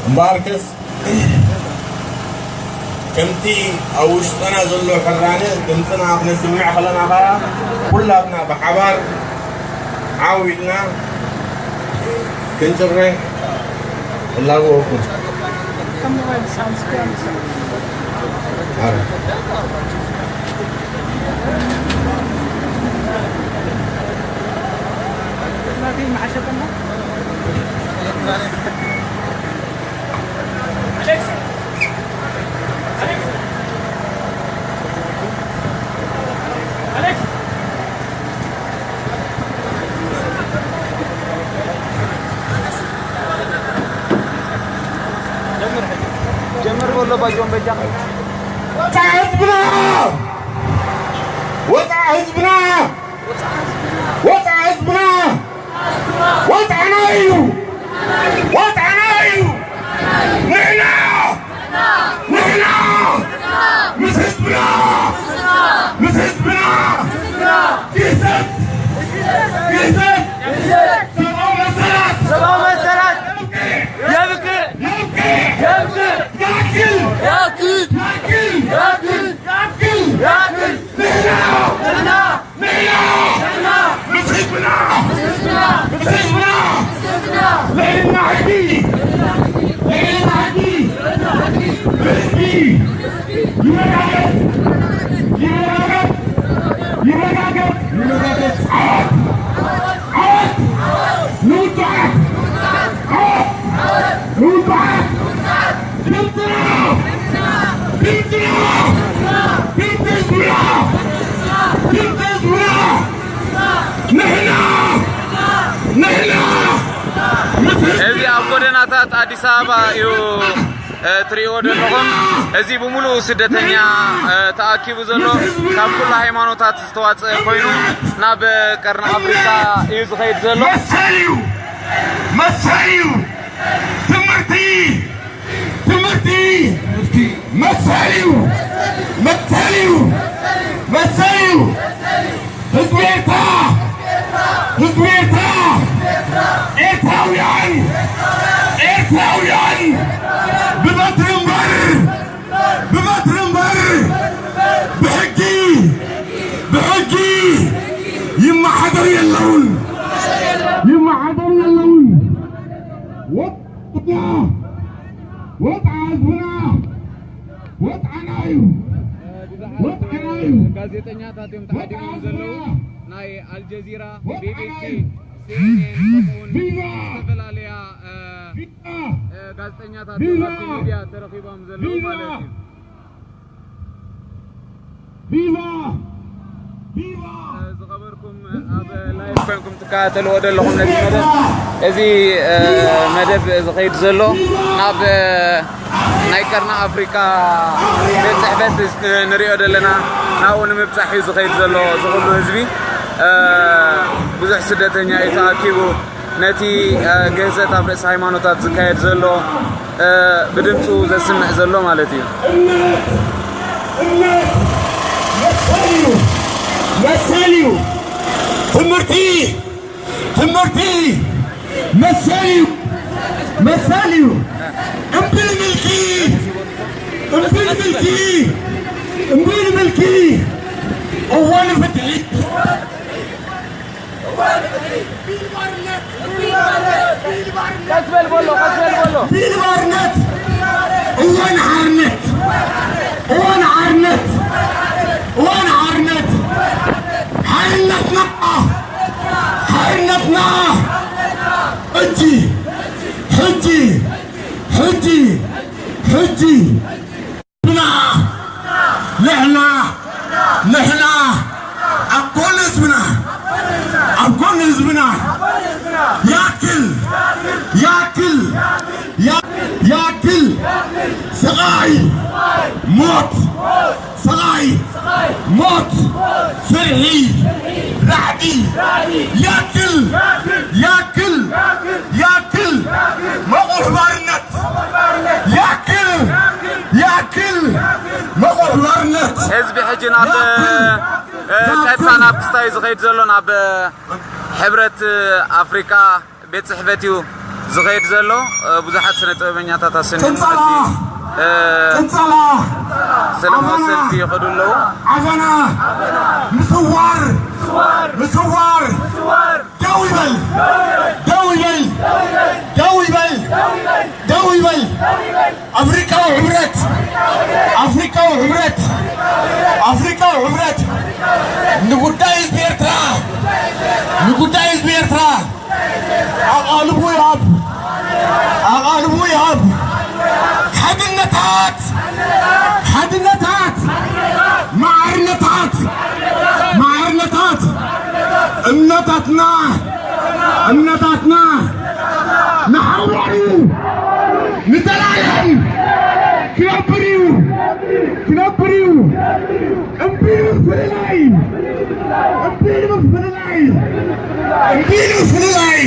እምበኣርከስ ከምቲ ኣብ ውሽጥና ዘሎ ሕራነ ድምፅና ክነስምዕ ከለና ኸዓ ኩላትና ብሓባር ዓው ኢልና ክንጭርሕ እላበወኩም። ጀምር በሎ ባጆን በጃ። ወፃ ህዝብና! ወፃ ህዝብና! ወፃ ህዝብና! ወፃና እዩ! ወፃና እዩ! ንሕና! ንሕና! ምስ ህዝብና! ምስ ህዝብና! ግህሰት! ግህሰት! ሰብኣዊ መሰላት! ሰብኣዊ መሰላት! የብቅዕ! የብቅዕ! የብቅዕ! የብቅዕ! ያክል! ያክል! ያክል! ያክል! ያክል! ያክል! ንሕና! ንሕና! ንሕና! ንሕና! ምስ ህዝብና! ምስ ህዝብና! ምስ ህዝብና! ልዕልና ሕጊ! ልዕልና ሕጊ! ብህዝቢ! ይረጋገጽ! ይረጋገጽ! ይረጋገጽ! ይረጋገጽ! ዓወት! ዓወት! ንውጹዓት! ዓወት! ንውጹዓት! ድምፅና! ድምፅና! ድምፂ ህዝብና! ድምፂ ህዝብና! ንሕና! ንሕና! እዚ ኣብ ጎደናታት ኣዲስ ኣበባ እዩ፣ እ፣ ትርእይዎ ዘለኹም። እዚ ብምሉኡ ስደተኛ፣ እ፣ ተኣኪቡ ዘሎ ካብ ኩሉ ሃይማኖታት ዝተዋፀ ኮይኑ ናብ ቀርኒ ኣፍሪቃ እዩ ዝኸይድ ዘሎ። መሰል እዩ! መሰል እዩ! ትምህርቲ! ትምህርቲ! መሰል እዩ! መሰል እዩ! መሰል እዩ! ህዝቢ ኤርትራ! ህዝቢ ኤርትራ! ኤርትራውያን! ኤርትራውያን! ብበትሪ እምበር! ብበትሪ እምበር! ብሕጊ! ብሕጊ! ይመሓደሩ የለውን! ይመሓደሩ የለውን! ወጣ! ወጣ ህዝብና! ወጣና እዩ! ወጣና እዩ! ጋዜጠኛታት እዮም ተዓዲሞም ዘለዉ። ናይ ኣልጀዚራ፣ ቢቢሲ፣ ሲኤንኤን፣ ከምኡውን ቪቫ! ዝተፈላለያ፣ እ፣ ቪቫ! እ፣ ጋዜጠኛታት እዮም ኣብቲ ሚድያ ተረኺቦም ዘለዉ ማለት እዩ። ቪቫ! ቪቫ! እ፣ ዝኸበርኩም ኣብ ላይቭ ኮይንኩም ትከታተልዎ ዘለኹም ነዚ መደብ፣ እዚ፣ እ፣ መደብ ዝኸይድ ዘሎ ናብ፣ እ፣ ናይ ቀርኒ ኣፍሪቃ ቤት ጽሕፈት ንሪኦ ዘለና፣ ናብኡ ንምብጻሕ እዩ ዝኸይድ ዘሎ። እዚ ኩሉ ህዝቢ፣ እ፣ ብዙሕ ስደተኛ እዩ ተኣኪቡ ነቲ፣ እ፣ ግህሰት ኣብ ርእሲ ሃይማኖታት ዝካየድ ዘሎ፣ እ፣ ብድምፁ ዘስምዕ ዘሎ ማለት እዩ። እምነት፣ እምነት መሰል እዩ፣ መሰል እዩ። ትምህርቲ፣ ትምህርቲ መሰል እዩ፣ መሰል እዩ። እምቢ ንምልኪ፣ እምቢ ንምልኪ፣ እምቢ ንምልኪ። እዋን ፍትሒ። ቀስ በል በሎ፣ ቀስ በል በሎ። ቢል ባርነት፣ እዋን ሓርነት፣ እዋን ሓርነት፣ እዋን ሓርነት። ሓርነትና፣ ሓርነትና። ሕጂ፣ ሕጂ፣ ሕጂ፣ ሕጂ። ህዝብና፣ ንሕና፣ ንሕና ኣብ ጎኒ ህዝብና፣ ኣብ ጎኒ ህዝብና። ያክል፣ ያክል፣ ያ-፣ ያክል፣ ስቓይ፣ ሞት፣ ስቓይ፣ ሞት፣ ፍርሒ፣ ራዕዲ፣ ያክል፣ ያክል፣ ያክል፣ መቑሕ ባርነት። ያክል! ያክል! መቑሕ ባርነት! ህዝቢ ሕጂ ናብ፣ ያክል! እ፣ ያክል! ቀጥታ ናብ ክስታይ ዝኸይድ ዘሎ ናብ፣ እ፣ ሕብረት ኣፍሪቃ ቤት ጽሕፈት እዩ። ዝኸይድ ዘሎ ብዙሓት ስነ ጥበበኛታት ኣሰኒኑ ሰላም ሰላም ሰልፊ ይኸዱ ኣለዉ። ዓፈና ምስዋር ምስዋር ደው ይበል ደው ይበል ደው ይበል ደው ይበል። ኣፍሪካዊ ሕብረት ኣፍሪካዊ ሕብረት ኣፍሪካዊ ሕብረት ንጉዳይ ህዝቢ ኤርትራ ንጉዳይ ህዝቢ ኤርትራ ኣቓልቦ ይሃብ ኣቓልቦ ይሃብ። ሓድነታት ሓድነታት ማዕርነታት ማዕርነታት እምነታትና እምነታትና ንሓዋሩ ንዘላለም ክነብር እዩ ክነብር እዩ። እምቢ ንምፍልላይ እምቢ ንምፍልላይ እምቢ ንምፍልላይ